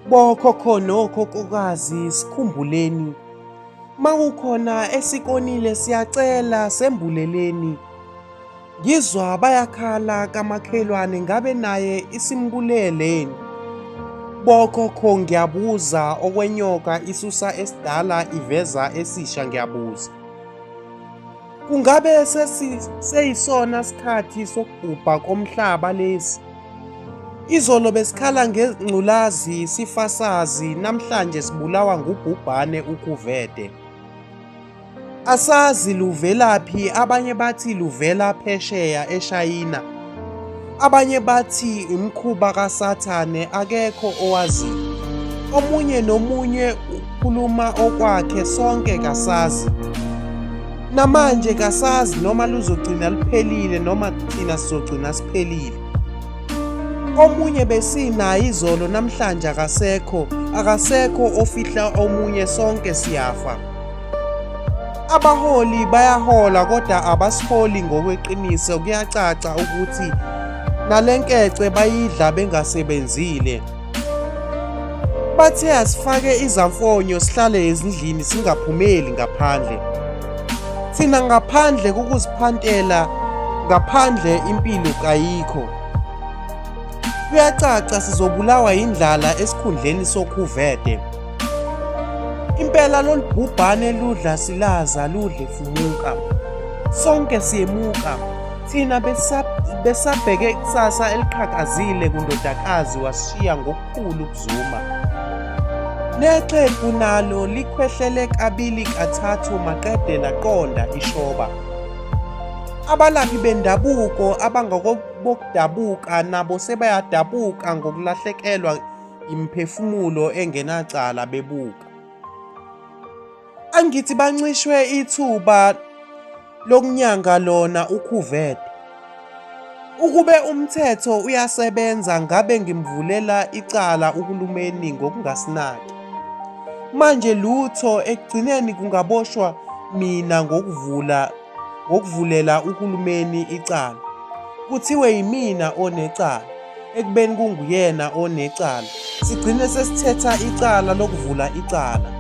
Bokhokho nokhokhokazi sikhumbuleni. Makukhona esikonile siyacela sembuleleni. Ngizwa bayakhala kamakhelwane ngabe naye isimbuleleni. Bokhokho ngiyabuza okwenyoka isusa esidala iveza esisha ngiyabuza. Kungabe sesiyisona sikhathi sokubhubha komhlaba lesi? Izolo besikhala ngengculazi sifasazi namhlanje sibulawa ngubhubhane ukhuvete. Asazi luvelaphi abanye bathi luvela phesheya eShayina. Abanye bathi imikhuba kaSathane akekho owaziyo. Omunye nomunye ukhuluma okwakhe sonke kasazi. Namanje kasazi noma luzogcina luphelile noma thina sizogcina siphelile. Omunye besinaye izolo namhlanje akasekho, akasekho ofihla omunye sonke siyafa. Abaholi bayahola kodwa abasiholi ngokweqiniso kuyacaca ukuthi nalenkece bayidla bengasebenzile. Bathe asifake izamfonyo sihlale ezindlini singaphumeli ngaphandle. Thina ngaphandle kokuziphantela ngaphandle impilo kayikho. Kuyacaca sizobulawa yindlala esikhundleni sokhuvete. Impela lolu bhubhane ludla silaza ludle fumuka. Sonke siyemuka. Thina besabheke ikusasa eliqhakazile kundodakazi wasishiya ngokukhulu ukuzuma. Nexhegu nalo likhwehlele kabili kathathu maqede laqonda ishoba. Abalaphi bendabuko abangakobokudabuka nabo sebayadabuka ngokulahlekelwa imiphefumulo engenacala bebuka. Angithi bancishwe ithuba lokunyanga lona ukhuvete. Ukube umthetho uyasebenza ngabe ngimvulela icala uhulumeni ngokungasinaki. Manje lutho ekugcineni kungaboshwa mina ngokuvula ngokuvulela uhulumeni icala. Kuthiwe yimina onecala ekubeni kunguyena onecala. Sigcine sesithetha icala lokuvula icala.